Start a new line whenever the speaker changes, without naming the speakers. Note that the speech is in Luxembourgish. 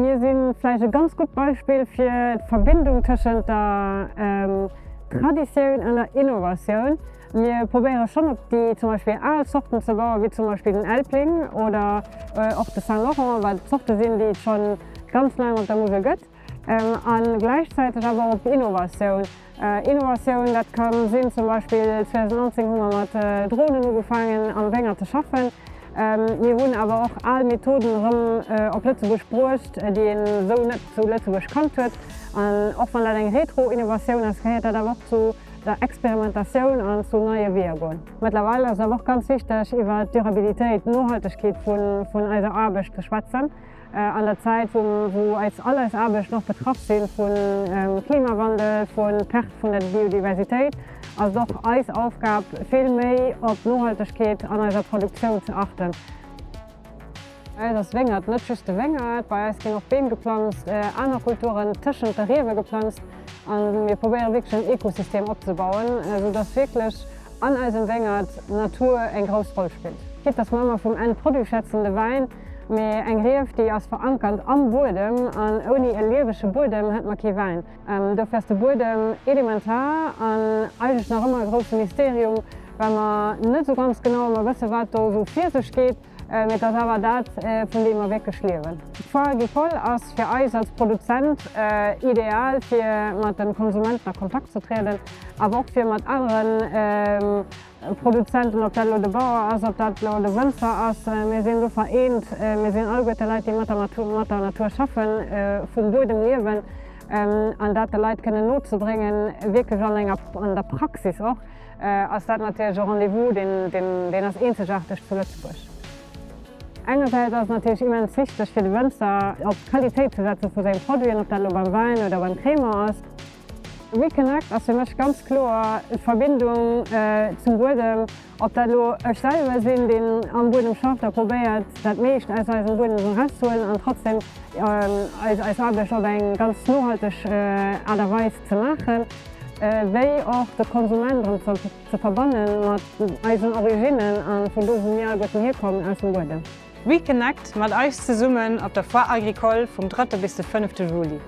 Mir si vläicht e ganz gutt Beispill fir d'Verbindung tëschent der Traditioun an der Innovatioun. Mir probéiere schonn op déi zum Beispill al Zorten ze bauen, wéi zum Beispill den Elbling oder och de Saint Laurent, wat Zorte sinn, déi et scho ganz laang op der Musel gëtt. A gläichzäiteg awer och op Innovatioun. Innovatioun, dat ka sinn zum Beispill 2019 hu mer mat Dronen ugefaangen am Wéngert ze schaffen. Mir hunn awer och al Methoden erëm op Lëtzebuerg bruecht, déi een esou net zu Lëtzebuerg kannt huet. An och wann dat eng Retro-Innovatioun ass, gehéiert dat awer och zu der Experimentatioun an zu neie Weeër goen. Mëttlerweil ass et awer och ganz wichteg, iwwer d'Durabilitéit, d'Nohaltegkeet vun eiser Aarbecht ze schwätzen. An der Zäit, wou eis all eis Aarbechten och betraff si vum Klimawandel, vu Perte vun der Biodiversitéit, ass et och eis Aufgab, vill méi op d'Nohaltegkeet an eiser Produktioun ze achten. Bei eis ass Wéngert net just de Wéngert, bei eis ginn och Beem geplanzt, aner Kulturen tëschent de Riewe geplanzt a mir probéiere wierklech en Ekosystem opzebauen, esou dass wierklech an eisem Wéngert d'Natur eng grouss Roll spillt. Quitte dass mer ëmmer vum Endproduit schwätzen, de Wäin, Mee eng Rief, déi ass verankert am Buedem, an ouni e liewege Buedem hätt mer kee Wäin. Dofir ass de Buedem elementar an eigentlech nach ëmmer e grousse Mysterium, well mer net esou ganz genau ëmmer wësse wat do esou vir sech geet. Mee et ass awer dat, vun deem mer wierklech liewen. D'Foire Agricole ass fir eis als Produzent ideal, fir mat de Konsumenten a Kontakt ze trieden, awer och fir mat aneren Produzenten, ob dat elo de Bauer ass, ob dat elo de Wënzer ass, mir sinn do vereent, mir sinn alleguerte Leit, déi mat der Natur, mat der Natur schaffen, vum Buedem liewen an dat de Leit kënnen nozebréngen, wierklech an enger, an der Praxis och, ass dat natierlech e Rendez-vous, deen, deen, deen ass eenzegaarteg zu Lëtzebuerg. Engersäits ass et natierlech immens wichteg fir de Wënzer op d'Qualitéit ze setze vu senge Produiten, ob dat elo beim Wäin oder beim Crémant ass. Reconnect ass fir mech ganz kloer d'Verbindung zum Buedem. Ob dat elo ech selwer sinn, deen am Buedem schafft a probéiert, dat meescht aus eisem Buedem esou erauszehuelen an trotzdem eis Aarbecht op eng ganz nohalteg Aart a Weis ze maachen, wéi och de Konsument erëm ze verbanne mat eisen Originnen a vun do, wou mir alleguerten hierkommen, aus dem Buedem.
Reconnect mat eis zesummen op der Foire Agricole vum drëtte bis de fënnefte Juli.